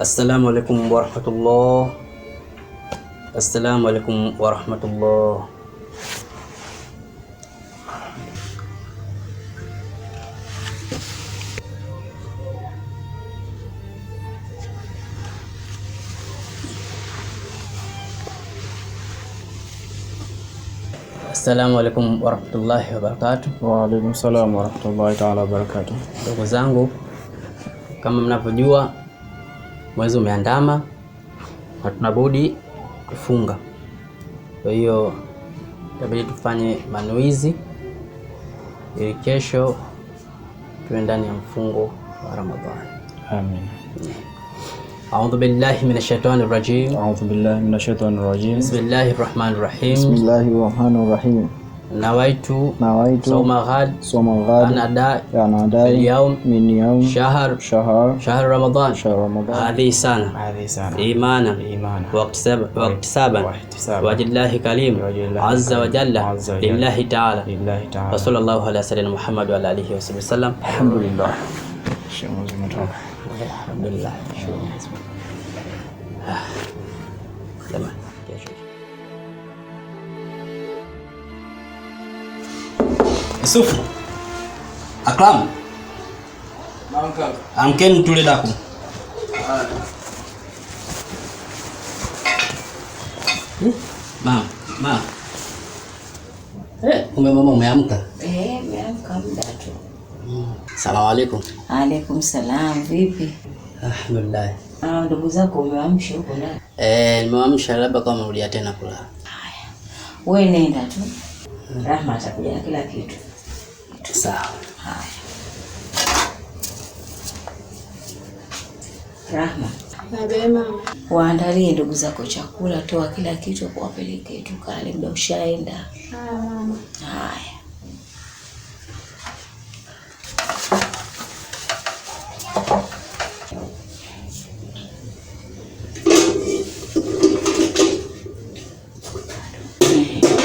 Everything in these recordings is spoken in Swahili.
Assalamu alaikum warahmatullah. Assalamu alaikum warahmatullah. Assalamu alaikum warahmatullahi wabarakatuh. Wa alaikum salam warahmatullahi taala wabarakatuh. Ndugu zangu, kama mnavyojua mwezi umeandama na tunabudi kufunga. Kwa hiyo itabidi tufanye manuizi ili kesho tuwe ndani ya mfungo wa Ramadhani. Amin. A'udhu billahi minash shaitani rajim. A'udhu billahi minash shaitani rajim. Bismillahir rahmanir rahim. Bismillahir rahmanir rahim. Nawaitu Nawaitu sawma ghad sawma ghad an ada an adai al-yawm min yawm shahr shahr shahr Ramadan shahr Ramadan hadhihi sana hadhihi sana imana imana واحتسابا واحتسابا وجه الله كريم وجه الله عز وجل عز وجل لله تعالى lillahi ta'ala. وصلى الله على سيدنا محمد وعلى اله وصحبه وسلم. Alhamdulillah. Mwezi umetoka. Alhamdulillah. Jamani, kesho. Yusufu, Akram, amkeni tule daku. Ma, ma. Kumbe mama umeamka? Nimeamka muda tu. Salamu alaikum. Alaikum salam, vipi? Alhamdulillah. Ndugu zako umeamsha huko ndani? Nimeamsha labda kama umerudia tena kulala. Haya. Wewe nenda tu. Rahma atakuja na kila kitu. Sawa. Haya. Rahma, Babe mama. waandalie ndugu zako chakula, toa kila kitu wapeleke tukale, muda ushaenda. Haya mama. Haya.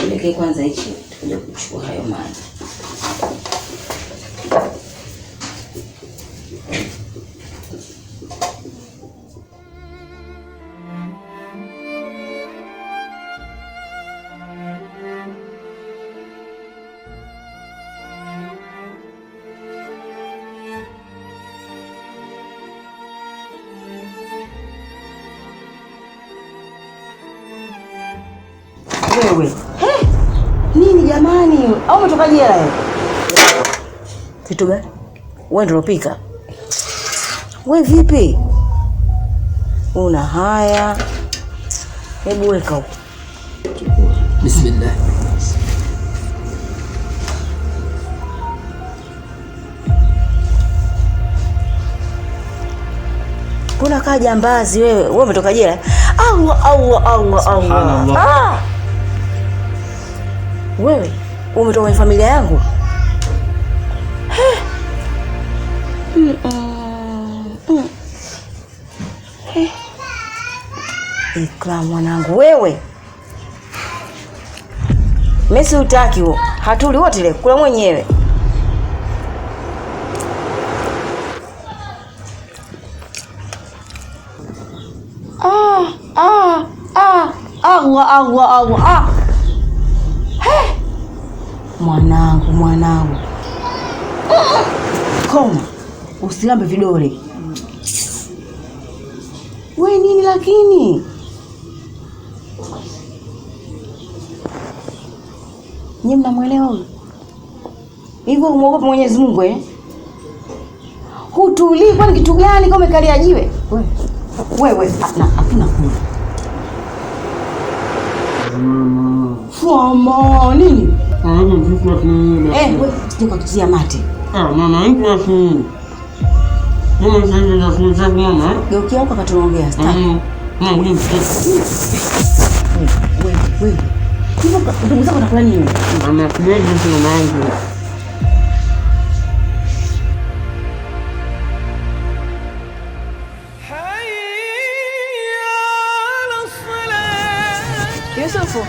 Peleke kwanza hichi, tukuja kuchukua hayo maji. Wewe. Nini jamani? Au umetoka jela wewe? Kitu gani? Wewe ndio unapika? Wewe vipi? Una haya. Hebu weka huko. Bismillah. Kuna kaa jambazi wewe. Wewe umetoka jela? Allah Allah Allah Allah. Ah! Wewe umetoka kwenye familia yangu? Ikram mwanangu wewe. Mimi si utaki huo. Hatuli wote ile kula mwenyewe. Allah Allah Allah. Ah. Mwanangu, mwanangu. Koma. Usilambe vidole. We nini lakini? Nyinyi mnamuelewa huyu? Hivyo muogope Mwenyezi Mungu eh? Hutulii kwani kitu gani kama umekalia jiwe? Wewe, hakuna kula. Foma nini? Wewe sije kukutia mate. Mama, Geukia huko katuongea. Wewe. Hivyo ndugu zako watakula nini? Mama, mama. Yusufu.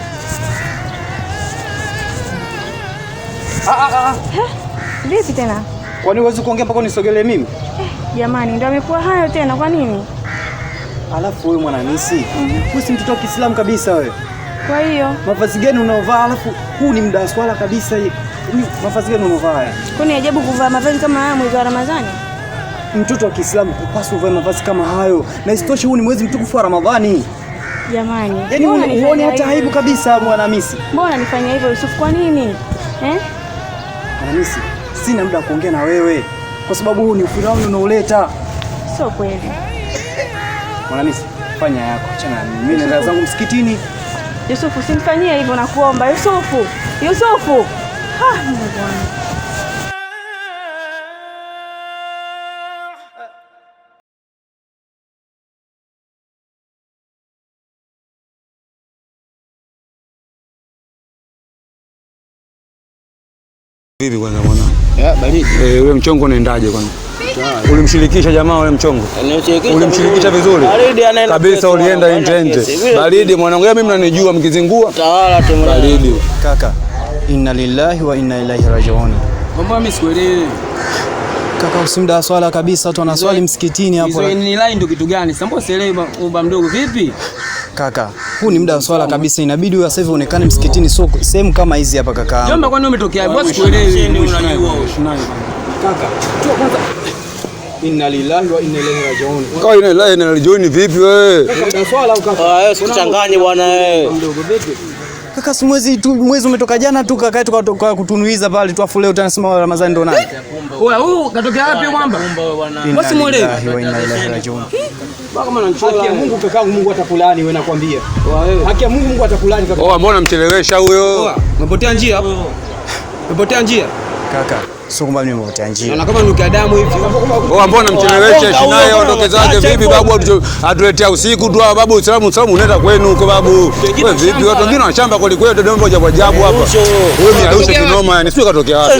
Vipi tena? Kwani huwezi kuongea mpaka unisogelee mimi? Jamani, ndio amekuwa hayo tena kwa nini? Alafu wewe Mwanamisi, wewe si mtoto wa Kiislamu kabisa wewe. Kwa hiyo mavazi gani unaovaa? Alafu huu ni muda wa swala kabisa. Mavazi gani unaovaa haya? Kwani ajabu kuvaa mavazi kama haya mwezi wa Ramadhani? Mtoto wa Kiislamu hupaswi uvae mavazi kama hayo. Na isitoshe huu ni mwezi mtukufu wa Ramadhani. Jamani. Yaani huoni hata aibu kabisa Mwanamisi? Mbona nifanya hivyo Yusuf, kwa nini? Mwanamisi, sina muda wa kuongea na wewe kwa sababu huu ni ufirauni unaoleta. Sio kweli. Mwanamisi, fanya yako, achana na mimi. Mimi naenda zangu msikitini. Yusuf, usimfanyie hivyo nakuomba. Yusufu. Yusufu. Ha, Mungu wangu. Vipi kwanza mwanangu? Ya baridi. Ule mchongo unaendaje kwanza? Ulimshirikisha jamaa ule mchongo? Ulimshirikisha vizuri? Baridi anaenda kabisa, ulienda nje nje. Baridi mwanangu, mimi mnanijua mkizingua. Tawala tu mwanangu. Baridi. Kaka, inna lillahi wa inna ilaihi rajiun. Mbona mimi sikuelewi? Kaka, usimda swala kabisa, watu wanaswali msikitini hapo. Hizo ni line ndio kitu gani? Sasa mbona sielewi baba mdogo vipi? Kaka, huu ni muda wa swala kabisa, inabidi wewe sasa hivi uonekane msikitini, sio sehemu kama hizi hapa kaka. Jomba, kwani umetokea? Mbona sikuelewi? Unajua. Kaka, tu kwanza. Inna lillahi wa inna ilaihi rajiun. Kwa inna lillahi wa inna ilaihi rajiun vipi wewe? Kaka, swala au kaka? Ah, wewe usikuchanganye bwana wewe. Mdogo vipi? Kaka, si mwezi tu, mwezi umetoka jana tu kaka, tukatoka kutunuiza pale tu, afu leo tunasema Ramadhani ndo nani? Wewe huu katokea wapi mwamba? Basi muelewe. Wa inna ilaihi rajiun. Haki ya Mungu kakaangu, Mungu atakulaani wewe nakwambia. Haki ya Mungu, Mungu atakulaani kaka. Oh, mbona mchelewesha huyo? Umepotea njia hapo. Umepotea njia. Kaka, sio kwamba mimi nimepotea njia. Naona kama nukia damu hivi. Oh, mbona mchelewesha shinaye ondoke zake vipi babu, atuletea usiku tu babu. Uislamu Uislamu unaenda kwenu huko babu. Wewe vipi watu wengine wanashamba kweli kweli, ndio mambo ajabu ajabu hapa. Wewe ni arusha kinoma yani, sio katokea wapi?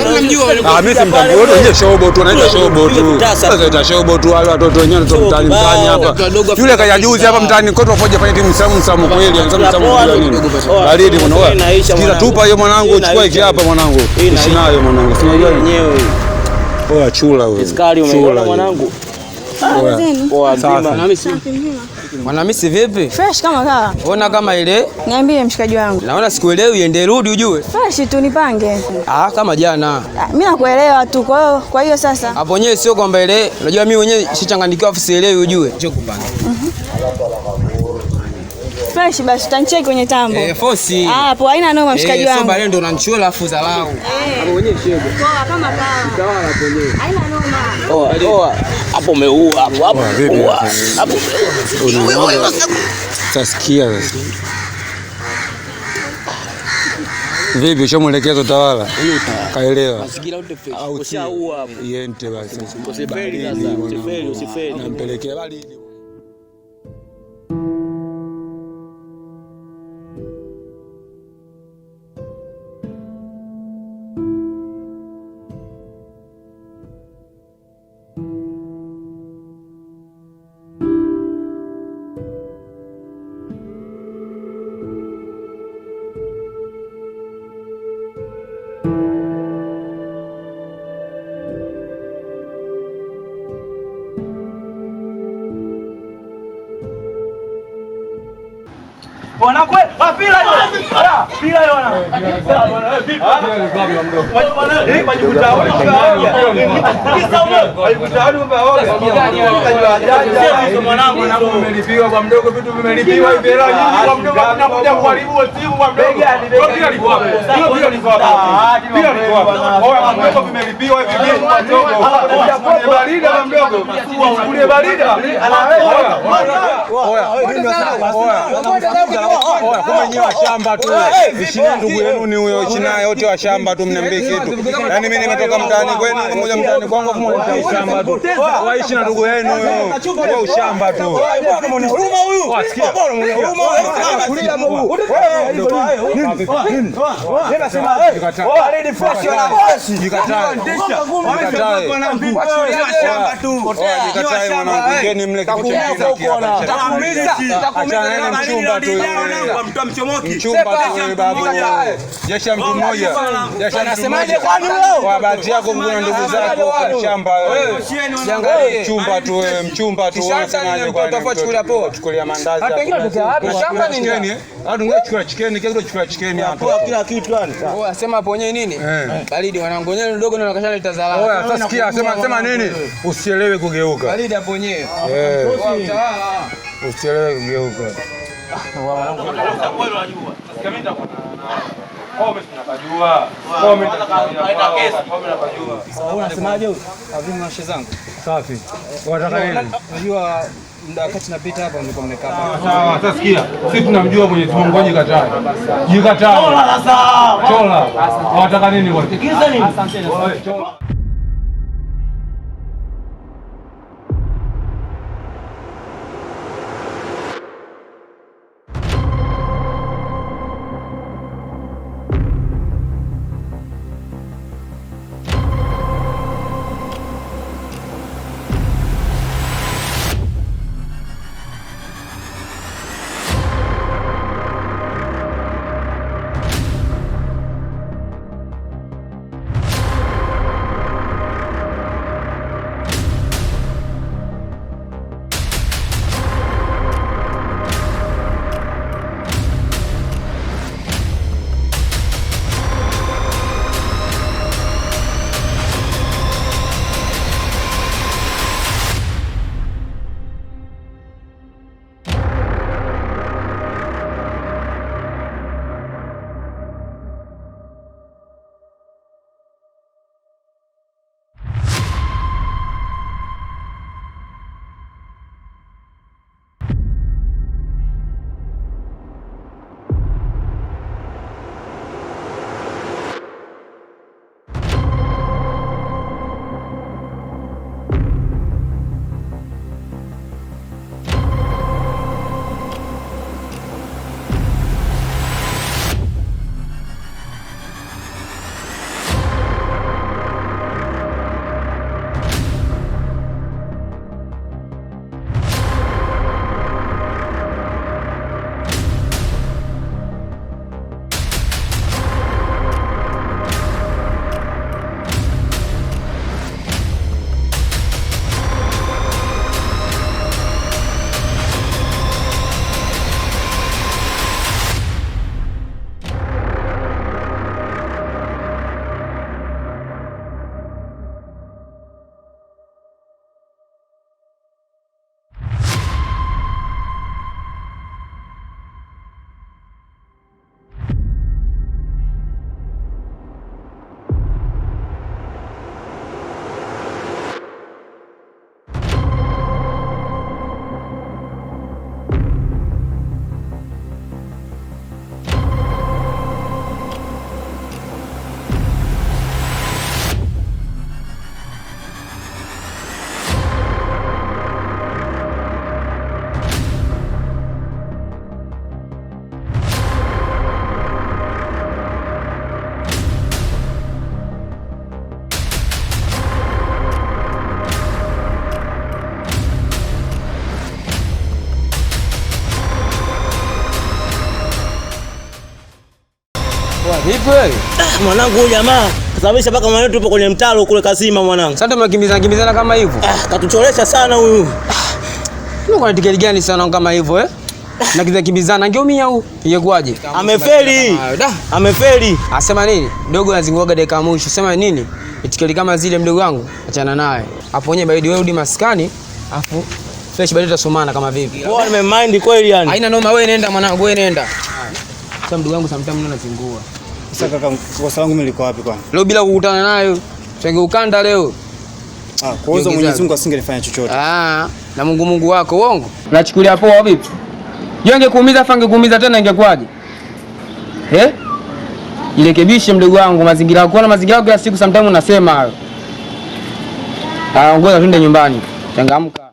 Ah, mimi simtambui. Wewe wenyewe shobo tu, anaita shobo tu. Sasa ita shobo tu wale watoto wenyewe ndio mtaani mtaani hapa. Yule kaja juzi hapa mtaani kote wafoja fanya timu Uislamu Uislamu kweli, anasema Uislamu nini? Baridi mwanangu. Sikiza tupa hiyo mwanangu, chukua hiki hapa mwanangu. Ishi nayo mwanangu. Si unajua yenyewe. Oya chula wewe. Iskari umeona mwanangu. Poa mzima. Mwanamisi vipi? Fresh kama kawa. Ona kama ile. Niambie mshikaji wangu. Naona sikuelewi, ende rudi ujue. Fresh tu nipange. Ah, kama jana. Mimi nakuelewa tu, kwa hiyo sasa. Hapo wenyewe sio kwamba ile, unajua mimi mwenyewe sichanganyikiwa afu sielewi ujue. Njoo kupange. Fresh basi utanicheki kwenye tambo. Fosi. Ah, poa, haina noma mshikaji wangu. Sio bale ndo unanichula afu dharau. Hapo wenyewe shego. Poa kama kawa. Tawala hapo wenyewe. Haina noma. Oa, oa. Hapo umeua hapo hapo. Hapo umeua. Tasikia sasa. Vipi ushamuelekeza tawala? Kaelewa. Mazingira yote fresh. Ushaua hapo. Yente basi. Usifeli sasa, usifeli, usifeli. Nampelekea bali. Shamba tu. Ishina ndugu yenu ni huyo, ishina yote wa shamba tu, mniambie kitu. Yaani mimi nimetoka mtaani kwenu, mmoja mtaani kwangu, afu mmoja shamba tu. Waishi na ndugu yenu huyo. Wewe ushamba tu. Huruma huyu. Nitakuumiza. Achana naye mchumba tu. Mchumba tu babu. Jeshi mtu mmoja. Anasemaje kwani wewe? Kwa bahati yako kuna ndugu zako kwa shamba wewe. Jiangalie. Mchumba tu wewe, mchumba tu wewe. Kisha mtoto chukulia poa. Chukulia mandazi. Hata wengine wanatokea wapi? Shamba nini? Hata ungechukua chikeni, kile chukua chikeni hapo. Kila kitu yani. Wewe asema hapo wenyewe nini? Baridi wanangu wenyewe ndogo ndio nakashaleta zalala. Oya, sasa sikia, sema nini? Usielewe kugeuka. Baridi hapo wenyewe. Usielewe kugeuka. Unasemaje huyu? Avini na zangu. Safi. Unataka nini? Unajua muda wakati napita hapa mlikuwa mmekaa hapa. Sawa, sasa sikia. Sisi tunamjua Mwenyezi Mungu ajikatae. Jikatae. Chola sasa. Chola. Unataka nini bwana? Asante. Chola. Vipi wewe? Mwanangu huyu jamaa kasababisha mpaka mwanangu tupo kwenye mtaro kule Kazima mwanangu. Sasa tumekimbizana kimbizana kama hivyo. Katucholesha sana huyu. Unakuwa na tiketi gani sana kama hivyo eh? Na kimbizana angeumia huyu. Ingekuwaje? Amefeli. Amefeli. Asema nini? Dogo anazinguaga dakika ya mwisho. Sema nini? Itikeli kama zile mdogo wangu, achana naye. Hapo wenyewe baridi wewe rudi maskani, afu fresh baridi tutasomana kama vipi. Poa nimemind kweli yani. Haina noma wewe nenda mwanangu, wewe nenda. Sasa mdogo wangu sometimes naona zingua. Sasa kaka, kosa langu mimi liko wapi kwani? Leo bila kukutana nayo, tungeukanda leo. Ah, kwa hiyo Mwenyezi Mungu asingelifanya chochote. Ah, na Mungu Mungu wako uongo. Unachukulia poa vipi? Yeye angekuumiza afa angekuumiza tena ingekuwaje? Eh? Jirekebishe mdogo wangu mazingira yako na mazingira yako kila siku sometimes unasema hayo. Ah, ongoza twende nyumbani. Changamka.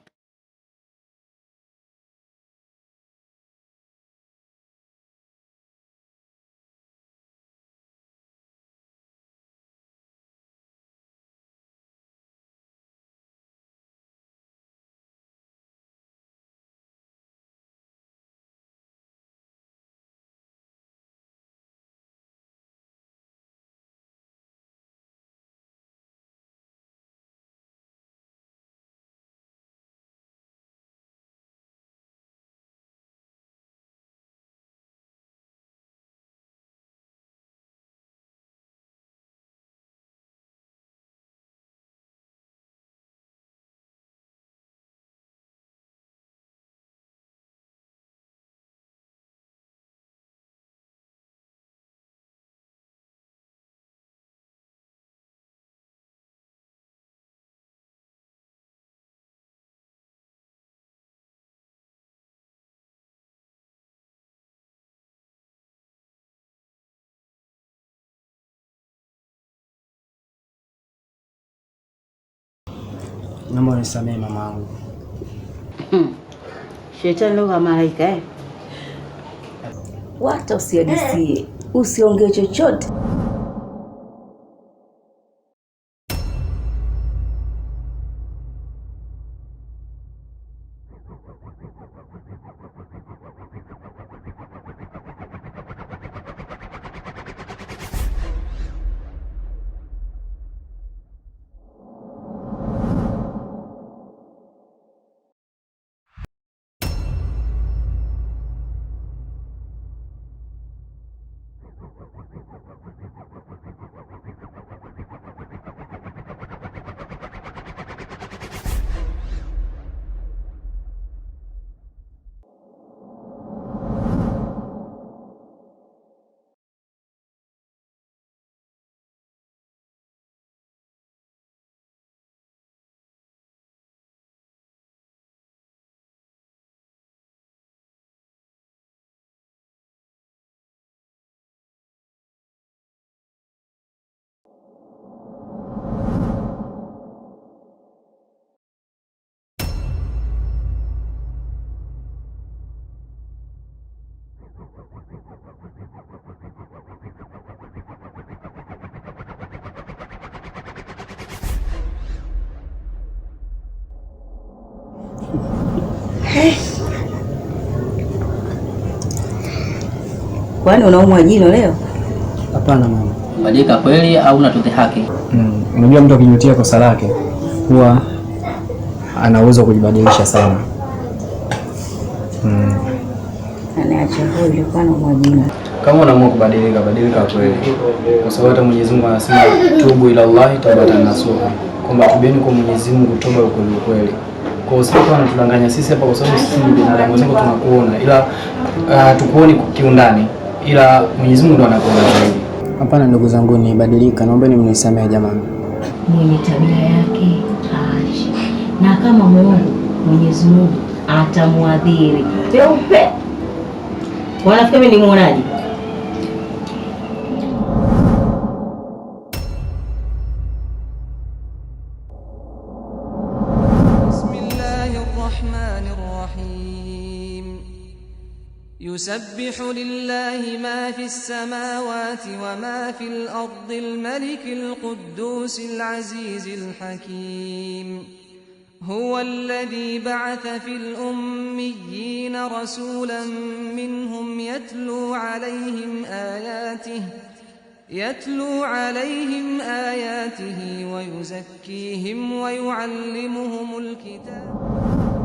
Naomba unisamehe mamangu. Shetani lugha malaika eh. Wata usiadisie, usiongee chochote. Kwani unaumwa jino leo? Hapana mama. Badilika kweli au unatudhihaki? Unajua mtu akijutia kosa lake huwa ana uwezo wa kujibadilisha sana. Aniacha huyu alikuwa anaumwa jino. Kama unaamua kubadilika, badilika kweli. Kwa sababu hata Mwenyezi Mungu anasema tubu ila Allahi tawbatan nasuha, kwamba tubeni kwa Mwenyezi Mungu toba ya kweli kweli. Kwa hiyo sio kwa anatudanganya sisi hapa, kwa sababu sisi ni binadamu wenzako tunakuona, ila tukuoni kiundani, ila Mwenyezi Mungu ndo anakuona zaidi. Hapana ndugu zangu, nibadilika, naomba mnisamehe jamani. Mwenye tabia yake aache, na kama Mungu Mwenyezi Mungu atamwadhiri peupe. Wanafikiri mimi ni muonaji? يسبح لله ما في السماوات وما في الأرض الملك القدوس العزيز الحكيم هو الذي بعث في الأميين رسولا منهم يتلو عليهم آياته ويزكيهم ويعلمهم الكتاب.